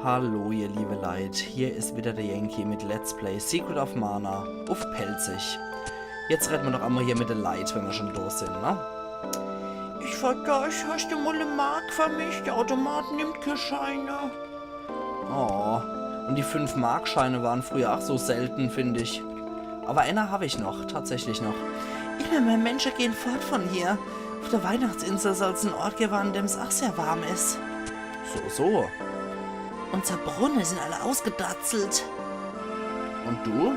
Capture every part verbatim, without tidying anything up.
Hallo, ihr liebe Leit. Hier is wieder der Yankee mit Let's Play Secret of Mana uff Pälzisch. Jetzt redde mer doch emol hier mit de Leit, wenn mer schun do sin, ne? Ich vergaß, hascht du mol e Mark fer mich? Der Automat nimmt kä Scheine. Oh, un die fünf Mark Scheine ware frieher ach so selte, find ich. Awwer eener hab ich noch, tatsächlich noch. Immer mehr Mensche gehn fort vun hier. Uff de Weihnachtsinsel soll's en Ort gewwe, an dem's ach sehr warm is. So, so. Unser Brunne sin alle ausgedatzelt. Un du?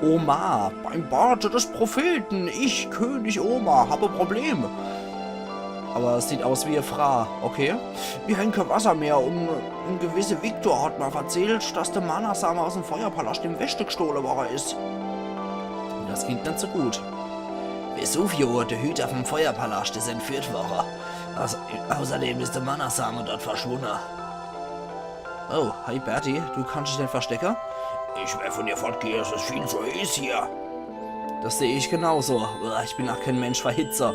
Omar, beim Bade des Propheten, ich, König Omar, hab e Problem. Awwer es sieht aus wie e Fraa, okay. Mir hän kä Wasser mehr un en gewisse Victor hat mer verzählt, dass de Mana-Same aus'm Feuerpalascht im Weschte gstohle worre is. Des klingt net so gut. Vesuvio, de Hüter vum Feuerpalascht, is entführt worre. Au-, außerdem is de Mana-Same dort verschwunne. Oh, hi Bertie, du kannscht dich net verstecke? Ich will vun hier fortgehe, es is viel zu heeß hier. Des seh ich genauso. Uah, ich bin ach kä Mensch fer Hitze.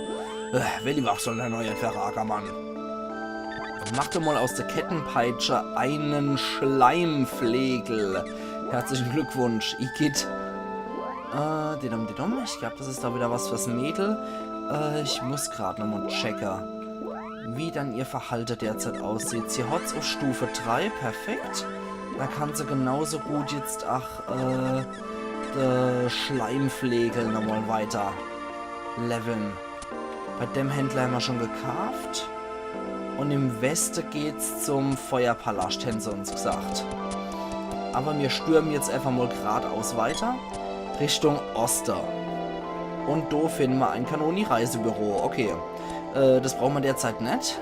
Äh, Welliwach soll erneuert werre, Ackermann. Mach doch mol aus de Kettepeitsche en Schleimflegel. Herzlichen Glückwunsch, igitt. Äh, didum, didum. Ich glaab, des is do wieder was fers Mädel. Äh, ich muss grad nochmol checke, wie dann ihr Verhalte derzeit aussieht. Sie hot's uff Stufe drei, perfekt. Do kann se genauso gut jetzt, ach, äh, de Schleimflegel nochmol weiter levle. Bei dem Händler hämmer schun gekaaft. Un im Weschte geht's zum Feuerpalascht, hän se uns gsacht. Awwer mir stürme jetzt äfach mol gradaus weiter Richtung Oschte. Un do finne mer e Kanoni-Reisebüro. Okay. Äh, des brauche mer derzeit net.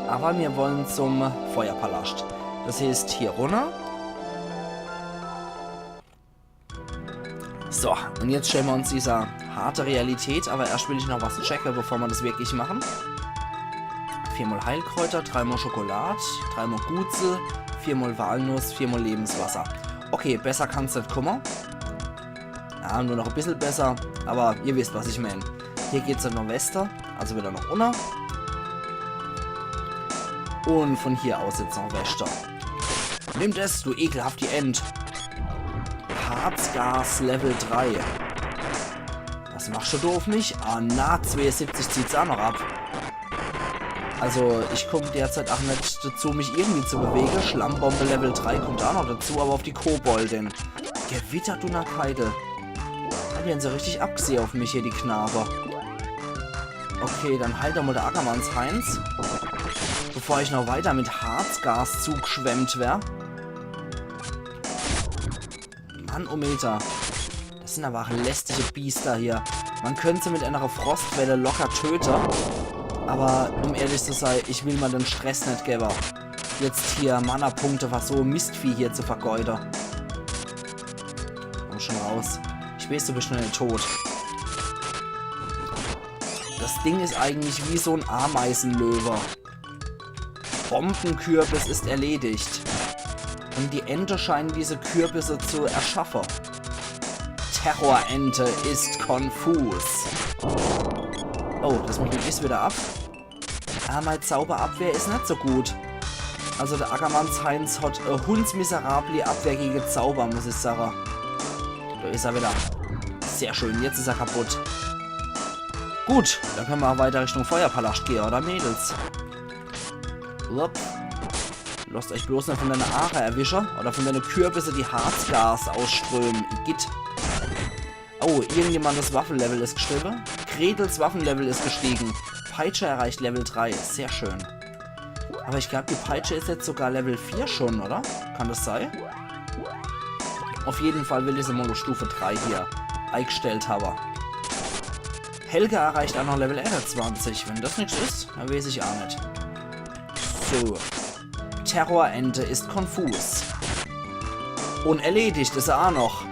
Awwer mir wolle zum Feuerpalascht. Des heeßt, hier runner. So, un jetzt stelle mer uns dieser harte Realität, awwer erscht will ich noch was checke, bevor mer des wirklich mache. Viermol Heilkräuter, dreimol Schokolad, dreimol Gutsel, viermol Walnuss, viermol Lebenswasser. Okay, besser kann's net kumme. Ja, nur noch e bissel besser, awwer ihr wisst, was ich mään. Hier geht's dann noch Weschte, also wieder noch unner. Un vun hier aus jetzt noch Weschte. Nimm des, du ekelhafti Ent. Harzgas Level drei. Was machscht du do uff mich? Ah, na, zweeunsiebzig zieht's ach noch ab. Also, ich kumm derzeit ach net dezu, mich irgendwie zu bewege. Schlammbombe Level drei kummt ach noch dezu, awwer uff die Koboldin. Gewitter, Dunnerkeidel. Do werre se richtig abgsehe uff mich hier, die Knabe. Okay, dann heilt doch mol de Ackermanns Heinz. Bevor ich noch weiter mit Harzgas zugeschwemmt werr. Mannometer. Des sin awwer ach lästige Biester hier. Mer könnt se mit enere Frostwelle locker töte. Awwer um ehrlich zu sei, ich will mer de Stress net gewwe, jetzt hier Mana-Punkte fer so Mistvieh hier zu vergeude. Kumm schun raus. Ich weeß, du bischt noch net tot. Des Ding is eigentlich wie so'n Ameiselöwe. Bombekürbis is erledigt. Un die Ente scheine diese Kürbisse zu erschaffe. Terrorente is konfus. Oh, des macht mich is wieder ab. Ah, mei Zauberabwehr is net so gut. Also de Ackermanns Heinz hot e hundsmiserabli Abwehr gege Zauber, muss ich sage. Do is er wieder. Sehr schön, jetzt is er kaputt. Gut, dann könne mer weiter Richtung Feuerpalascht gehe, oder Mädels? Upp. Losst eich bloß net vun denne Aache erwische oder vun denne Kürbisse, die Harzgas ausströme. Igitt. Oh, irgendjemands Waffelevel is gstiege. Gretels Waffelevel is gstiege. Peitsche erreicht Level drei. Sehr schön. Awwer ich glaab, die Peitsche is jetzt sogar Level vier schun, oder? Kann des sei? Uff jeden Fall will ich se mol uff Stufe drei hier eigstellt hawwe. Helga erreicht ach noch Level einundzwanzig. Wenn des nix is, dann weeß ich ach net. So. Terrorente is konfus. Un erledigt is er ach noch.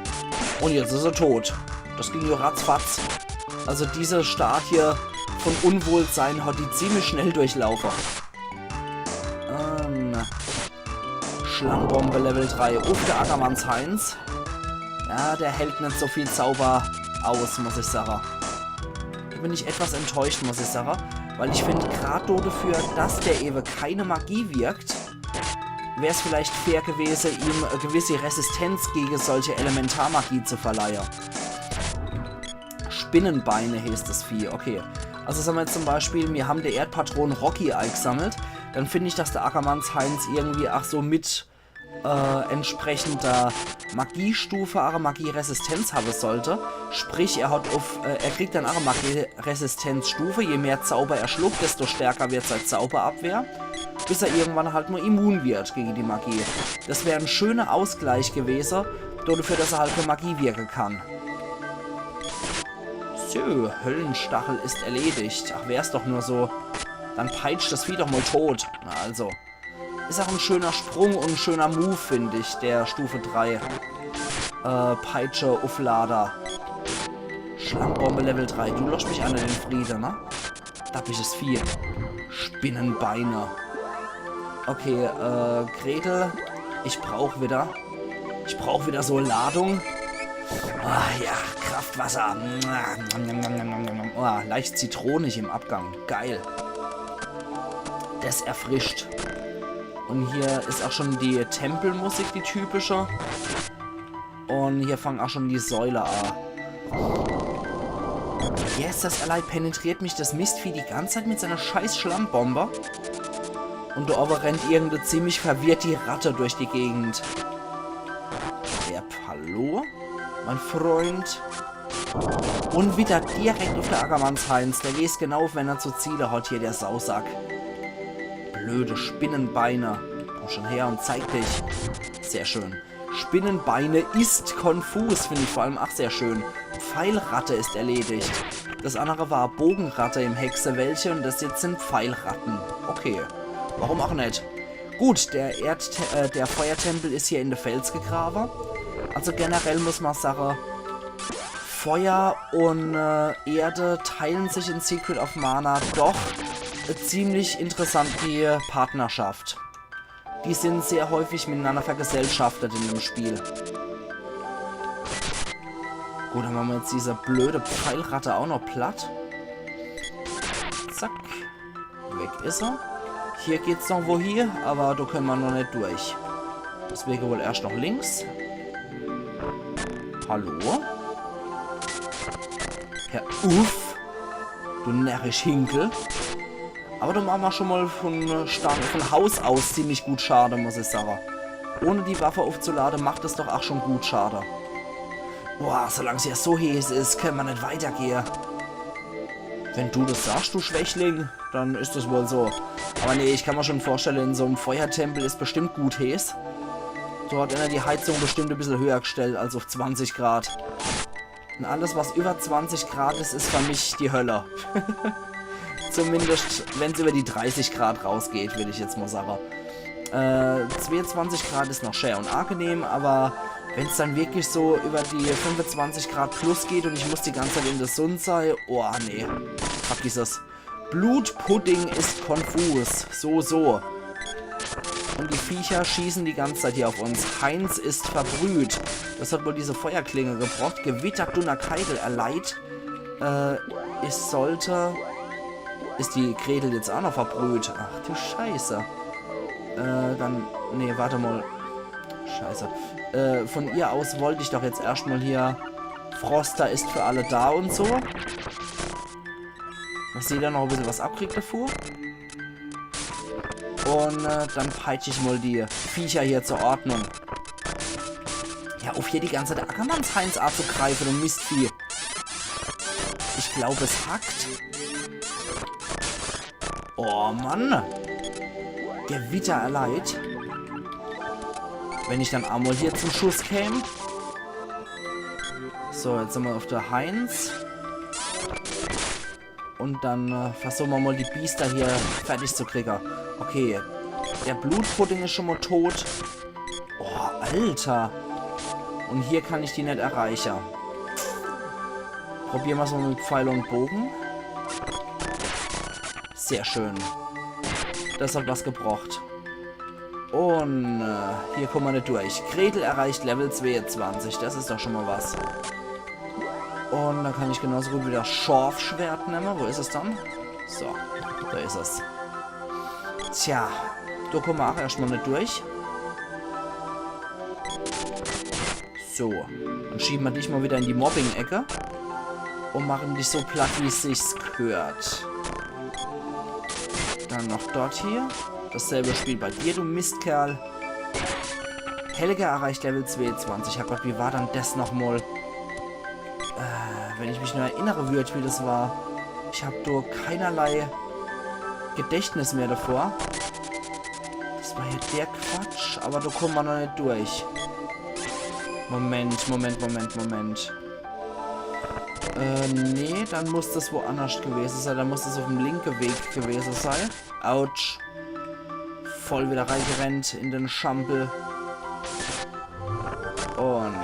Un jetzt is er tot. Des ging jo ratzfatz. Also diese Staat hier vun Unwohlsein hot die ziemlich schnell durchlaufe. Ähm, Schlammbombe Level drei. Uff, de Ackermanns Heinz. Ja, der hält net so viel Zauber aus, muss ich sage. Do bin ich etwas enttäuscht, muss ich sage. Weil ich find, grad do dafür, dass der ewe keine Magie wirkt, wär's vielleicht fair gewese, ihm e gewisse Resistenz gege solche Elementarmagie zu verleihe. Spinnenbeine heeßt das Vieh, okay. Also sa mer jetzt zum Beispiel, mir ham de Erdpatron Rocky eigsammelt, dann find ich, dass de Ackermanns Heinz irgendwie ach so mit äh, entsprechender Magiestufe ach e Magieresistenzhabe sollt. Sprich, er hat uff, äh, er kriegt dann ach e Magieresistenzstufe. Je mehr Zauber er schluckt, desto stärker wird sei Zauberabwehr, bis er irgendwann halt nur immun wird gege die Magie. Das wär en schöner Ausgleich gewese, dafür, dass er halt kä Magie wirke kann. So, Höllenstachel ist erledigt. Ach, wär's doch nur so. Dann peitscht das Vieh doch mal tot. Na also. Is ach en schöner Sprung un en schöner Move, find ich, der Stufe drei, äh, Peitsche-Ufflader. Schlammbombe Level drei. Du losscht mich ach net in Friede, ne? Dappisches Vieh. Spinnenbeine. Okay, äh, Gretel, ich brauch wieder, ich brauch wieder so Ladung. Ah, ja, Kraftwasser. Oh, leicht zitronig im Abgang. Geil. Das erfrischt. Un hier is ach schon die Tempelmusik, die typische. Un hier fangen ach schon die Säule a. Yes, das allein penetriert mich das Mistvieh die ganze Zeit mit seiner scheiß Schlammbombe. Un do owwe rennt irgende ziemlich verwirrt die Ratte durch die Gegend. Yep, hallo, mein Freund. Un wieder direkt uff de Ackermanns Heinz. Der weeß genau, uff wen er zu ziele hat hier, der Sausack. Blöde Spinnenbeine. Komm schon her un zeig dich. Sehr schön. Spinnenbeine ist konfus, find ich vor allem ach sehr schön. Pfeilratte ist erledigt. Das andere war Bogenratte im Hexewäldche un das jetzt sin Pfeilratten. Okay. Warum ach net? Gut, der Erd-, äh, der Feuertempel is hier in de Fels gegrawe. Also generell muss ma sage, Feuer un, äh, Erde teilen sich in Secret of Mana doch, äh, ziemlich interessant die Partnerschaft. Die sin sehr häufig mitenanner vergesellschaftet in dem Spiel. Gut, dann mache ma jetzt diese blöde Pfeilratte ach noch platt. Zack. Weg is er. Hier geht's noch wohie, awwer do könne ma noch net durch. Deswege wohl erscht noch links. Hallo? Ja, uff. Du närrisch Hinkel. Awwer do mache ma schon mal von, äh, Stand, von Haus aus ziemlich gut Schade, muss ich sage. Ohne die Waffe uffzulade, macht es doch ach schon gut Schade. Boah, solang's hier so heeß is, könne ma net weitergehe. Wenn du das sagst, du Schwächling, dann is das wohl so. Awwer nee, ich kann ma schon vorstelle, in so'm Feuertempel is bestimmt gut heeß. Do hat einer die Heizung bestimmt e bissel höher gestellt als uff zwanzig Grad. Un alles, was über zwanzig Grad is, is für mich die Hölle. Zumindest, wenn's über die dreißig Grad rausgeht, will ich jetzt mal sage. Äh, zweeunzwanzig Grad is noch schää un angenehm, awwer wenn's dann wirklich so über die fünfundzwanzig Grad plus geht un ich muss die ganze Zeit in de Sunn sei, oh nee, vergiss es. Blutpudding ist konfus. So, so. Un die Viecher schießen die ganze Zeit hier uff uns. Heinz ist verbrüht. Das hat wohl diese Feuerklinge gebracht. Gewitter, Dunner, Keitel erleidet. Äh, ich sollte... Is die Gretel jetzt ach noch verbrüht? Ach du Scheiße. Äh, dann... Nee, wart mal. Scheiße. Äh, von ihr aus wollt ich doch jetzt erscht mal hier Froster ist für alle da un so. Dass jeder noch e bissel was abkriegt davor. Un, äh, dann peitsch ich mal die Viecher hier zur Ordnung. Ja, uff, hier die ganze Zeit de Ackermanns Heinz anzugreife, du Mistvieh. Ich glaub, es hackt. Oh Mann. Gewitter erleidet. Wenn ich dann emol hier zum Schuss käm. So, jetzt sin ma uff de Heinz. Un dann, äh, versuche ma mal, die Biester hier fertig zu kriege. Okay, der Blutpudding is schon mal tot. Oh, Alter. Un hier kann ich die net erreiche. Probiere ma's mal mit Pfeil un Boge. Sehr schön. Das hat was gebracht. Un, äh, hier komme ma net durch. Gretel erreicht Level zweeunzwanzig. Das is doch schon mal was. Un dann kann ich genauso gut wieder Scharfschwert nemme. Wo is es dann? So, da is es. Tja, Do kumme mer ach erscht mol net durch. So, dann schiebe mer dich mol widder in die Mobbing-Ecke un mache dich so platt, wie sich's g'hört. Dann noch dort hier. Dasselbe Spiel bei dir, du Mistkerl. Helga erreicht Level zweeunzwanzig. Herrgott, wie war dann des nochmol? Äh, wenn ich mich nur erinnere würd, wie des war. Ich hab do keinerlei Gedächtnis mehr davor. Des war jo der Quatsch, awwer do kumme mer noch net durch. Moment, Moment, Moment, Moment. Äh, nee, dann muss des woannerscht gewese sei. Dann muss des uff'm linke Weg gewese sei. Autsch. Voll widder reigerennt in de Schampel. Un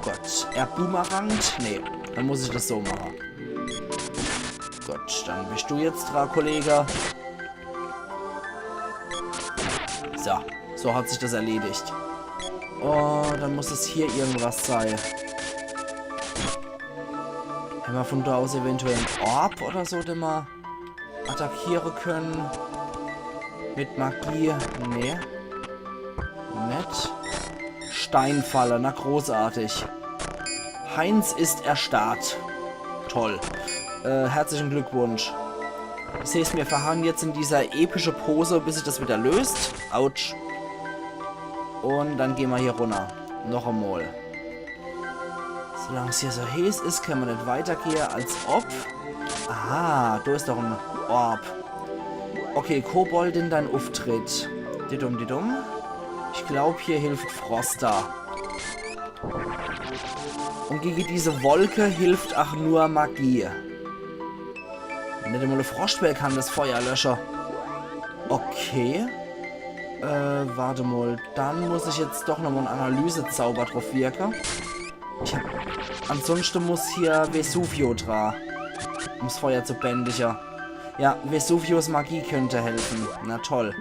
Gott, er boomerangt? Nee, dann muss ich des so mache. Gut, dann bisch du jetzt dra, Kollege. So, so hat sich des erledigt. Oh, dann muss es hier irgendwas sei. Hämmer vun do aus eventuell en Orb oder so, den mer attackiere kenne? Mit Magie? Nee. Net. Steinfalle, na großartig. Heinz ist erstarrt. Toll. Äh, herzlichen Glückwunsch. Des heeßt, mir verharre jetzt in dieser epische Pose, bis sich des widder löst. Autsch. Un dann gehn mer hier runner. Noch emol. Solang's hier so heeß is, kenne mer net weitergehe, als ob. Aha, do is doch en Orb. Okay, Koboldin, dein Ufftritt. Didum, didum. Ich glaub, hier hilft Frosta. Un gege diese Wolke hilft ach nur Magie. Net emol e Froschtwell kann des Feuer lösche. Okay. Äh, wart emol. Dann muss ich jetzt doch nochmol en Analysezauber druff wirke. Ich hab, ansonschte muss hier Vesuvio dra, um's Feuer zu bändige. Ja, Vesuvios Magie könnt helfe. Na toll.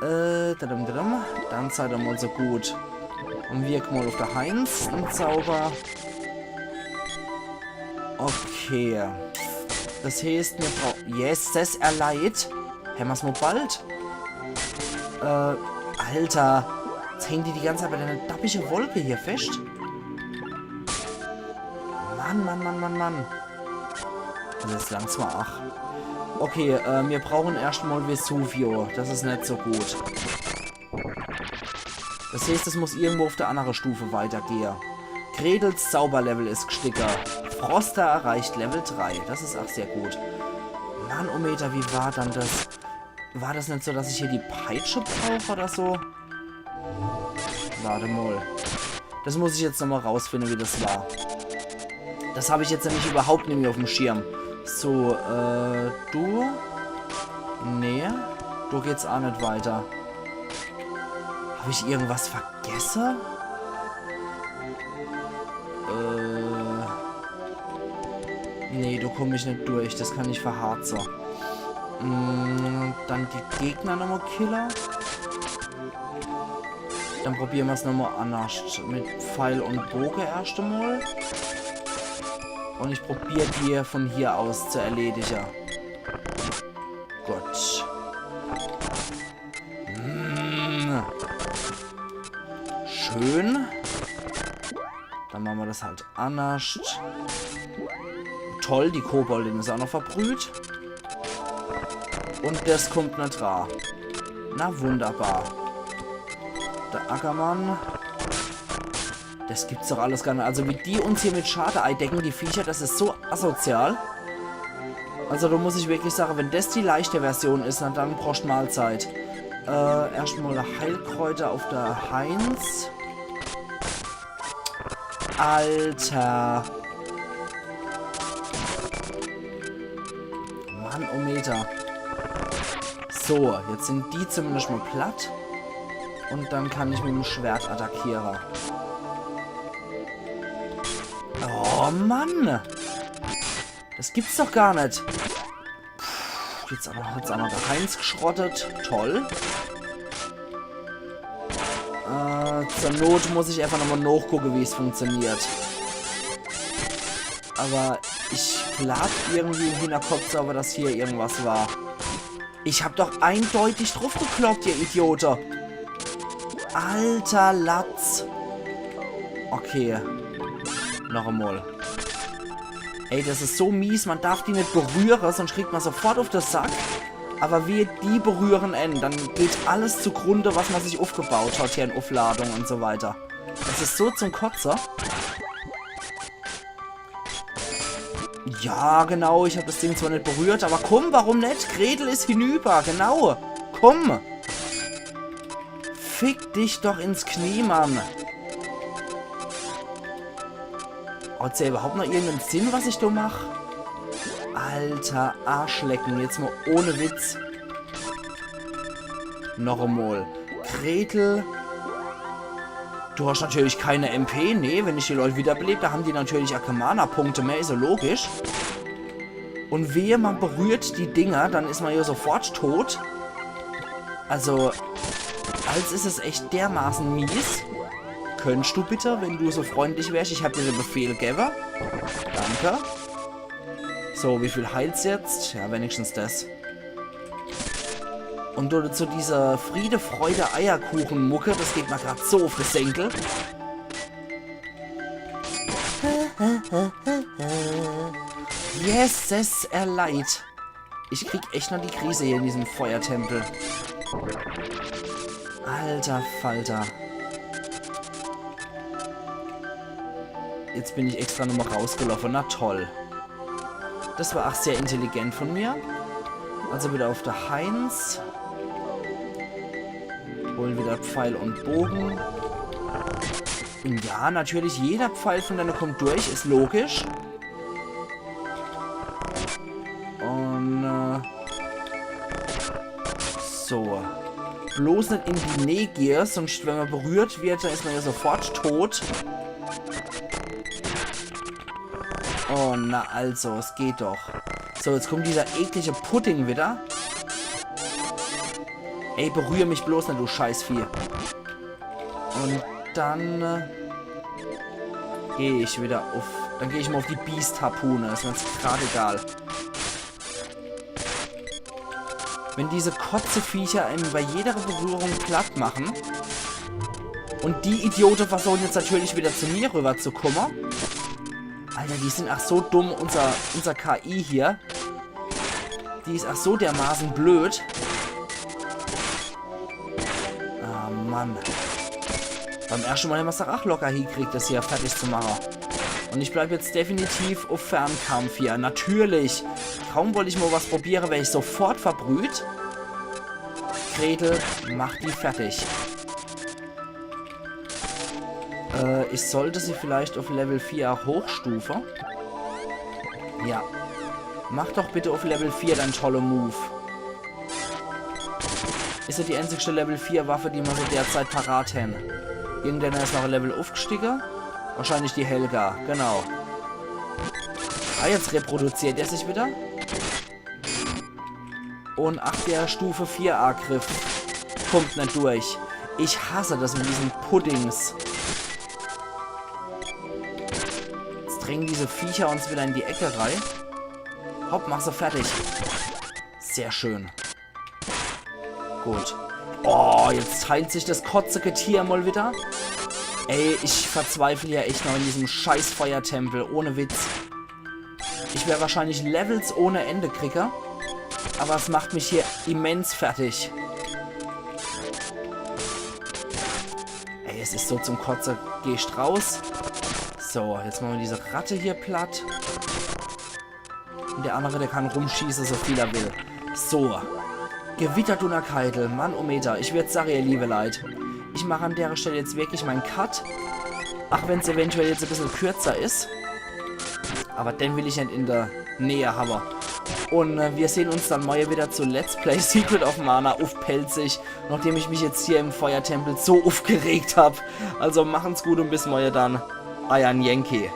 Äh, dadum, dadum. Dann seid ihr mol so gut un wirk mol uff de Heinz en Zauber. Okay. Des heeßt, mir brauche... Yes, des erleid. Hämmer's mol bald? Äh, Alter. Jetzt hänge die die ganz Zeit bei der dappische Wolke hier fescht. Mann, Mann, Mann, Mann, Mann. Des is langsam, ach. Okay, äh, mir brauche erscht mol Vesuvio. Des is net so gut. Des heeßt, es muss irgendwo uff de annere Stufe weitergehe. Gretels Zauberlevel is g'sticke. Frosta erreicht Level drei. Des is ach sehr gut. Manometer, wie war dann des? War des net so, dass ich hier die Peitsche brauch oder so? Wart emol. Des muss ich jetzt nochmol rausfinde, wie des war. Des hab ich jetzt nämlich überhaupt nimmi uff'm Schirm. So, äh, du? Nee, do geht's ach net weiter. Hab ich irgendwas vergesse? Äh, nee, do komm ich net durch. Des kann ich verharze. Mm, dann die Gegner nochmol kille. Dann probiere mer's nochmol annerscht. Mit Pfeil un Boge erscht emol. Un ich probier die vun hier aus zu erledige. Gut. Mm. Schön. Dann mache mer des halt annerscht. Toll, die Koboldin is ach noch verbrüht. Un des kummt net dra. Na wunderbar. De Ackermann. Des gibt's doch alles gar net. Also wie die uns hier mit Schade eidecke, die Viecher, des is so asozial. Also do muss ich wirklich sage, wenn des die leichte Version is, na dann Proscht Mahlzeit. Äh, erscht mol Heilkräuter uff de Heinz. Alter. Manometer. So, jetzt sin die zumindescht mol platt. Un dann kann ich mit'm Schwert attackiere. Oh Mann! Des gibt's doch gar net. Puh, jetzt ach noch, jetzt ach noch de Heinz g'schrottet. Toll. Äh, zur Not muss ich äfach nochmol nochgucke, wie's funktioniert. Awwer ich glaab irgendwie im Hinnerkopf, awwer dass hier irgendwas war. Ich hab doch eindeutig druffgekloppt, ihr Idiote. Alter Latz. Okay. Noch emol. Ey, das is so mies, man darf die net berühre, sonst kriegt man sofort uff de Sack. Aber wehe, die berühren en, dann geht alles zugrunde, was man sich uffgebaut hat hier in Uffladung und so weiter. Das is so zum Kotze. Ja, genau, ich hab das Ding zwar net berührt, aber komm, warum net? Gretel is hinüber, genau. Komm. Fick dich doch ins Knie, Mann. Hat's ja überhaupt noch irgenden Sinn, was ich do mach? Alter, Arschlecken, jetzt mal ohne Witz. Noch emol. Gretel. Du hast natürlich keine M P, nee, wenn ich die Leute wiederbeleb, da haben die natürlich aa kee Mana-Punkte mehr, is ja logisch. Und wehe, man berührt die Dinger, dann is man ja sofort tot. Also, als is es echt dermaßen mies. Könntest du bitte, wenn du so freundlich wärst, ich hab dir den Befehl gewwe. Danke. So, wie viel heilt's jetzt? Ja, wenigstens das. Und dazu diese Friede, Freude, Eierkuchen-Mucke, das geht mir grad so auf de Senkel. Yes, es er leid. Ich krieg echt noch die Krise hier in diesem Feuertempel. Alter Falter. Jetzt bin ich extra nochmal rausgelaufen. Na toll. Das war ach sehr intelligent von mir. Also wieder auf der Heinz. Holen wieder Pfeil und Bogen. Ja, natürlich, jeder Pfeil von denen kommt durch, is logisch. Und, äh, so. Bloß net in die Nähe gehe, sonst, wenn man berührt wird, dann is man ja sofort tot. Oh, na also, es geht doch. So, jetzt kommt dieser eklige Pudding wieder. Ey, berühr mich bloß net, du Scheißvieh. Und dann, äh, geh ich wieder auf. Dann geh ich mal auf die Beast-Harpune. Is mir jetzt grad egal. Wenn diese Kotzeviecher einen bei jeder Berührung platt machen und die Idiote versuchen jetzt natürlich wieder zu mir rüber zu kommen. Alter, die sind ach so dumm, unser, unser K I hier. Die is ach so dermaßen blöd. Ah, Mann. Beim ersten Mal hämmer's doch ach locker hiekriegt, das hier fertig zu machen. Und ich bleib jetzt definitiv auf Fernkampf hier. Natürlich. Kaum wollt ich mal was probieren, wär ich sofort verbrüht. Gretel, mach die fertig. Äh, ich sollte sie vielleicht auf Level vier auch hochstufe. Ja. Mach doch bitte auf Level vier dein tolle Move. Is ja die einzigste Level vier Waffe, die mer so derzeit parat hän. Irgendeiner is noch e Level aufgestiege. Wahrscheinlich die Helga, genau. Ah, jetzt reproduziert er sich wieder. Und ach, der Stufe vier Angriff kommt net durch. Ich hasse das mit diesen Puddings. Jetzt drängen diese Viecher uns wieder in die Ecke rei. Hopp, mach se fertig. Sehr schön. Gut. Oh, jetzt teilt sich das kotzige Tier mal wieder. Ey, ich verzweifle ja echt noch in diesem scheiß Feuertempel. Ohne Witz. Ich wär wahrscheinlich Levels ohne Ende kriege. Aber es macht mich hier immens fertig. Ey, es is so zum Kotze. Gehst raus. So, jetzt mache mer diese Ratte hier platt. Und der andere, der kann rumschieße, so viel er will. So. Gewitterdunnerkeitel, Mann, oh Meter. Ich würd sage, ihr liebe Leit, ich mach an dere Stelle jetzt wirklich mein Cut. Ach wenn's eventuell jetzt e bissel kürzer is. Aber den will ich net in der Nähe habe. Und äh, wir sehen uns dann morje wieder zu Let's Play Secret of Mana uff Pälzisch, nachdem ich mich jetzt hier im Feuertempel so uffgeregt hab. Also machen's gut und bis morje dann. Eier Yankee.